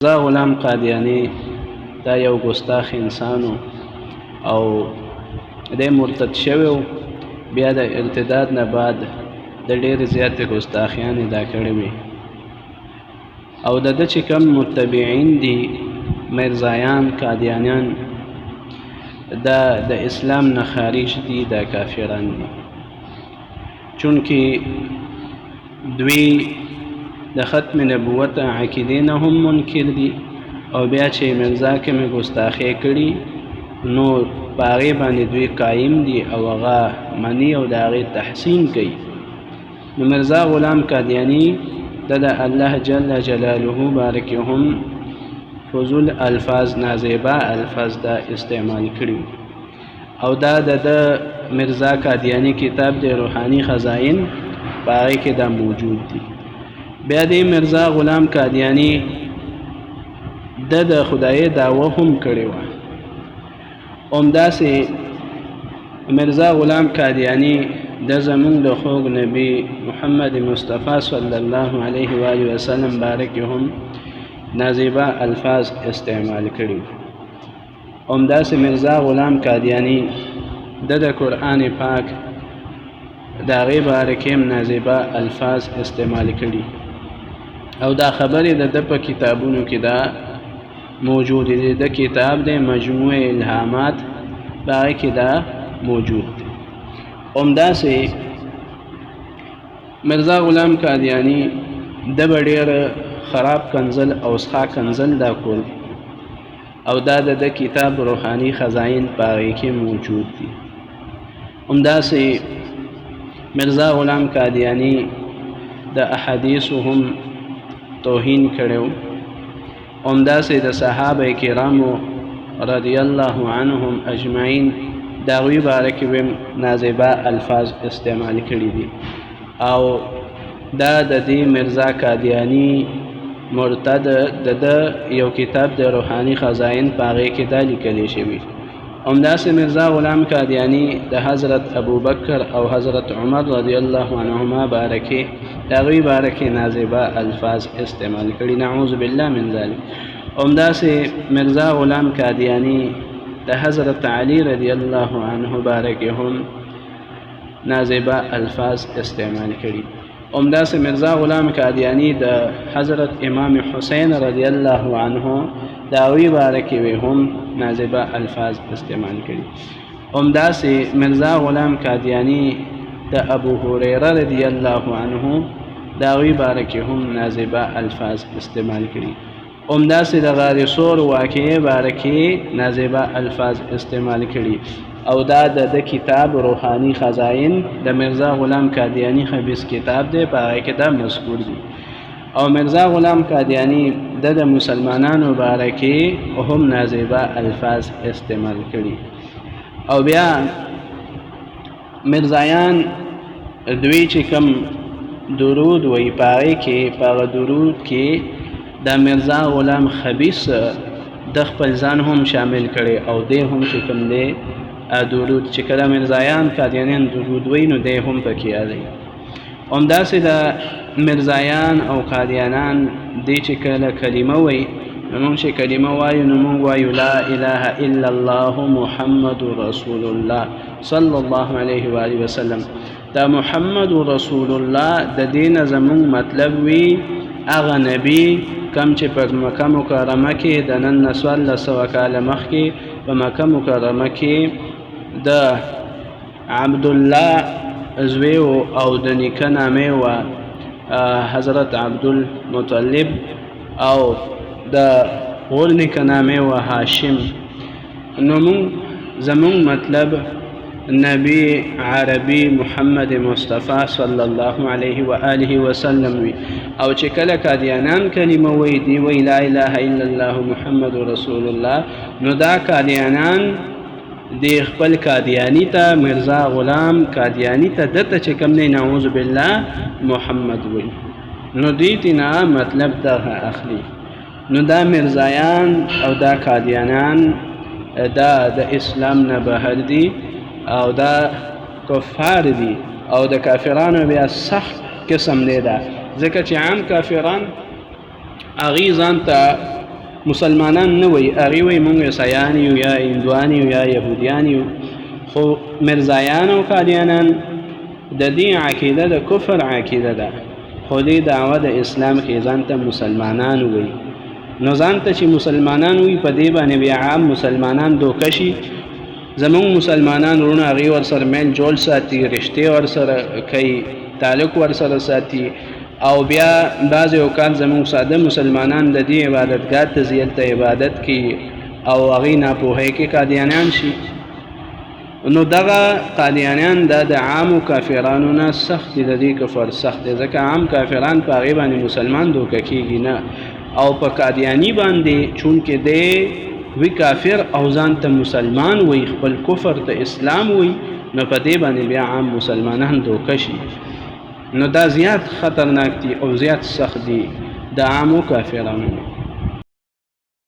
مرزا غلام قادیانی دا یو ګستاخ انسان او دی مرتد شوی و. بیا د ارتداد نه بعد د ډېرې زیاتې ګستاخیانې دا کړې وې او د ده چې کوم متبعین دي، مرزایان، قادیانیان، دا د اسلام نه خارج دي، دا کافران دي، چونکه دوی د ختم نبوت عقیدې نه هم منکر دي. او بیا چې مرزا کومې ګستاخۍ کړي نو په هغې باندې دوی قایم دي او هغه مني او د هغې تحسین کوي. نو مرزا غلام قادیانی د الله جل جلاله باره کې هم فضول الفاظ، نازیبا الفاظ دا استعمال کړي. او دا د مرزا قادیانی کتاب د روحاني خزاین، په هغې کې دا موجود دي. بیا دی مرزا غلام قادیانی د خدای دعوه هم کړې وه. همداسې مرزا غلام قادیانی د زمونږ د خوږ نبی محمد مصطفی صلی الله علیه و آله وسلم باره کې هم نازیبا الفاظ استعمال کړي. همداسې مرزا غلام قادیانی د قرآن پاک د هغې باره کې هم نازیبا الفاظ استعمال کړي. او دا خبرې د ده په کتابونو کې دا موجود دي. د کتاب دی مجموع الهامات، په هغې کې دا موجود دی. همداسې مرزا غلام قادیانی د به ډېر خراب کنزل او څښا کنزل دا کول، او دا د ده کتاب روحاني خزاین په هغې کې موجود دي. همداسې مرزا غلام قادیانی د احادیثو هم توهین کړی. همداسې د صحابه کرامو رضی الله عنهم اجمعین د هغوی باره کې هم نازیبا الفاظ استعمال کړي دي. او دا د دې مرزا قادیانی مرتد د ده یو کتاب د روحاني خزاین، په هغې کې دا لیکلی شوي. همداسې مرزا غلام قادیانی د حضرت ابوبکر او حضرت عمر رضی الله عنهما باره کې، د هغوی باره کې نازیبا الفاظ استعمال کړي، نعوذ بالله من ذلک. همداسې مرزا غلام قادیانی د حضرت علی رضی الله عنه باره کې هم نازیبا الفاظ استعمال کړي. همداسې مرزا غلام قادیانی د حضرت امام حسین رضی الله عنه د هغوی باره کې هم نازیبا الفاظ استعمال کړي. همداسې مرزا غلام قادیانی د ابو هریره رضی الله عنه د هغوی باره کې هم نازیبا الفاظ استعمال کړي. همداسې د غار ثور واقعې باره کې نازیبا الفاظ استعمال کړي. او دا د ده کتاب روحاني خزاین د مرزا غلام قادیانی خبیث کتاب دی، په هغې کې دا مذکور دي. او مرزا غلام قادیانی د مسلمانانو باره کې هم نازیبا الفاظ استعمال کړي. او بیا مرزایان دوی چې کوم درود وایي، په هغې کې، په هغه درود کې د مرزا غلام خبیث د خپل ځان هم شامل کړي. او دی هم چې کوم دی درود، چې کله مرزایان قادیانیان درود وایي نو دی هم پکې یادوي. همداسې د مرزایان او قادیانان دی چې کله کلمه وایي، نو موږ چې کلمه وایو نو موږ وایو لا اله الا الله محمد رسول الله صلی الله علیه وآله وسلم. دا محمد رسول الله د دې نه زموږ مطلب وي هغه نبی کم چې په مکه مکرمه کې د نن نه 1400 کاله مخکې په مکه مکرمه کې د عبدالله زوی او د نیکه نامې وه حضرت عبدالمطلب او د غور نیکه نامې وه هاشم. نو مونږ زمونږ مطلب نبی عربي محمد مصطفی صلی الله علیه و آله وسلم وي. او چې کله قادیانان کلمه وایي، دی وایي لا اله الا الله محمد رسول الله، نو دا قادیانان دی خپل قادیانی ته، مرزا غلام قادیانی ته، دته چې کوم دی نعوذ بالله محمد وایي، نو دوی تینا مطلب دغه اخلي. نو دا مرزایان او دا قادیانان دا د اسلام نه بهر دي او دا کفار دي، او د کافرانو بیا سخت قسم دی دا، ځکه چې عام کافران هغوی ځان ته مسلمانان نه وایي، هغوی وایي مونږ عیسایان یو یا هندوان یو یا یهودیان یو. خو مرزایان او قادیانان د دې عقیده د کفر عقیده ده، خو دې دعوه د اسلام کې ځان ته مسلمانان وایي. نو ځان ته چې مسلمانان وي، په دې باندې بیا عام مسلمانان دوکه شي. زمونږ مسلمانان وروڼه هغوی ورسره میل جوړ ساتي، رشتې ورسره کوي، تعلق ورسره ساتي، او بیا بعضې اوقات زمونږ ساده مسلمانان د دې عبادتګاه ته ځي، هلته عبادت کوي او هغوی ناپوهۍ کې قادیانیان شي. نو دغه قادیانیان دا د عامو کافرانو نه سخت دي، د دې کفر سخت دی، ځکه عام کافران په هغې باندې مسلمان دوکه کېږي نه. او په قادیانی باندې چونکې دی وی کافر او ځان ته مسلمان وي، خپل کفر ته اسلام وي، نو په دې باندې بیا عام مسلمانان دوکه شي. نو دا زیات خطرناک دي او زیات سخت دي د عامو کافرانو.